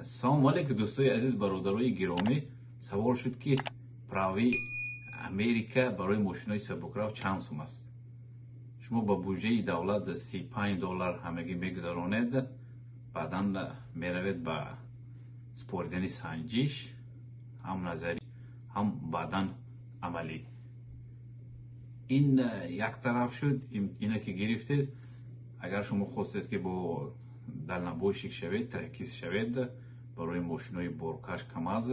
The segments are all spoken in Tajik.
Салому алейкум, дӯстои азиз, бародарои гиромӣ. Савол шуд, ки праваи Америка барои мошинои сабукрав чанд сум аст? Шумо ба буҷаи давлат 35 доллар ҳамагӣ мегузаронед, баъдан меравед ба супоридани санҷиш, ҳам назарӣ, ҳам баъдан амалӣ. Ин як тараф шуд. Ина ки гирифтед, агар шумо хостед, ки бо дальнобойщик шавед, тракист шавед, барои мошинои боркаш КамАЗ,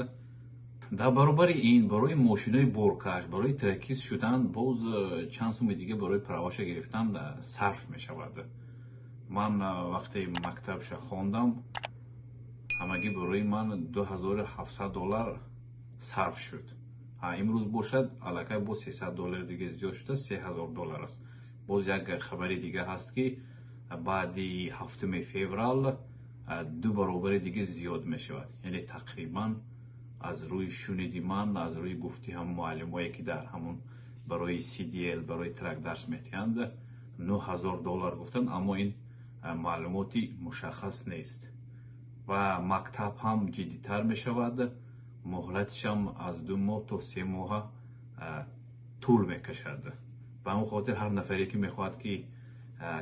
дар баробари ин барои мошинои боркаш, барои тракист шудан боз чанд суми дига барои праваша гирифтан сарф мешавад. Ман вақте мактабша хондам, ҳамагӣ барои ман 2700 доллар сарф шуд. Имрӯз бошад, аллакай боз 300 доллари дига зиёд шуда, 3000 доллар аст. Боз як хабари дига ҳаст, ки баъди 7-уми феврал ду баробари дига зиёд мешавад. Яъне тақрибан, аз рӯи шуниди ман, аз рӯи гуфти ҳам муаллимое, ки дар ҳамун барои CDL, барои трак дарс медиҳанд, 9000 доллар гуфтанд, аммо ин маълумоти мушаххас нест. Ва мактаб ҳам ҷиддитар мешавад, муҳлатишам аз 2 моҳ то 3 моҳа тӯл мекашад. Ба ҳамон хотир ҳар нафаре, ки мехоҳад, ки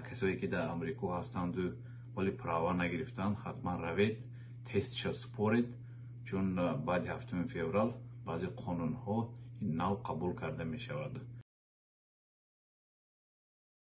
касое, ки дар Амрико ҳастанду вале права нагирифтанд, ҳатман равед, тестша супоред, чун баъди 7-уми феврал баъзе қонунҳо нав қабул карда мешавад.